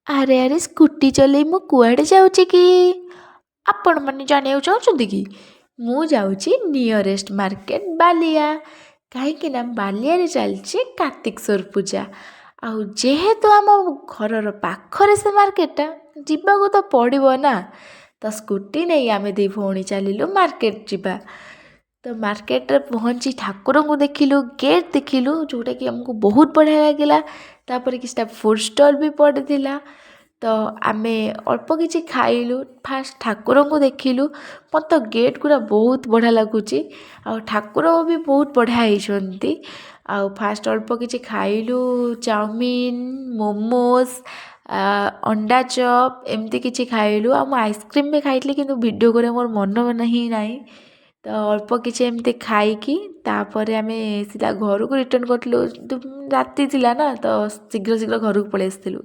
ଆରେ ଆରେ, ସ୍କୁଟି ଚଲେଇ ମୁଁ କୁଆଡ଼େ ଯାଉଛି କି? ଆପଣମାନେ ଜାଣିବାକୁ ଚାହୁଁଛନ୍ତି କି? ମୁଁ ଯାଉଛି ନିୟରେଷ୍ଟ ମାର୍କେଟ ବାଲିଆ, କାହିଁକି ନା ବାଲିଆରେ ଚାଲିଛି କାର୍ତ୍ତିକେଶ୍ୱର ପୂଜା। ଆଉ ଯେହେତୁ ଆମ ଘରର ପାଖରେ ସେ ମାର୍କେଟଟା, ଯିବାକୁ ତ ପଡ଼ିବ ନା। ତ ସ୍କୁଟି ନେଇ ଆମେ ଦୁଇ ଭଉଣୀ ଚାଲିଲୁ ମାର୍କେଟ ଯିବା। ତ ମାର୍କେଟରେ ପହଞ୍ଚି ଠାକୁରଙ୍କୁ ଦେଖିଲୁ, ଗେଟ୍ ଦେଖିଲୁ, ଯେଉଁଟାକି ଆମକୁ ବହୁତ ବଢ଼ିଆ ଲାଗିଲା। ତାପରେ କିଛିଟା ଫୁଡ଼୍ ଷ୍ଟଲ୍ ବି ପଡ଼ିଥିଲା, ତ ଆମେ ଅଳ୍ପ କିଛି ଖାଇଲୁ। ଫାଷ୍ଟ ଠାକୁରଙ୍କୁ ଦେଖିଲୁ। ମୋତେ ତ ଗେଟ୍ ଗୁଡ଼ା ବହୁତ ବଢ଼ିଆ ଲାଗୁଛି ଆଉ ଠାକୁର ବି ବହୁତ ବଢ଼ିଆ ହେଇଛନ୍ତି। ଆଉ ଫାଷ୍ଟ ଅଳ୍ପ କିଛି ଖାଇଲୁ, ଚାଉମିନ, ମୋମୋସ୍, ଅଣ୍ଡା ଚପ୍ ଏମିତି କିଛି ଖାଇଲୁ। ଆଉ ମୁଁ ଆଇସ୍କ୍ରିମ୍ ବି ଖାଇଥିଲି, କିନ୍ତୁ ଭିଡ଼ିଓ କରିବା ମୋର ମନ ହିଁ ନାହିଁ। ତ ଅଳ୍ପ କିଛି ଏମିତି ଖାଇକି ତାପରେ ଆମେ ସିଧା ଘରକୁ ରିଟର୍ଣ୍ଣ କରିଥିଲୁ। ରାତି ଥିଲା ନା, ତ ଶୀଘ୍ର ଶୀଘ୍ର ଘରକୁ ପଳେଇ ଆସିଥିଲୁ।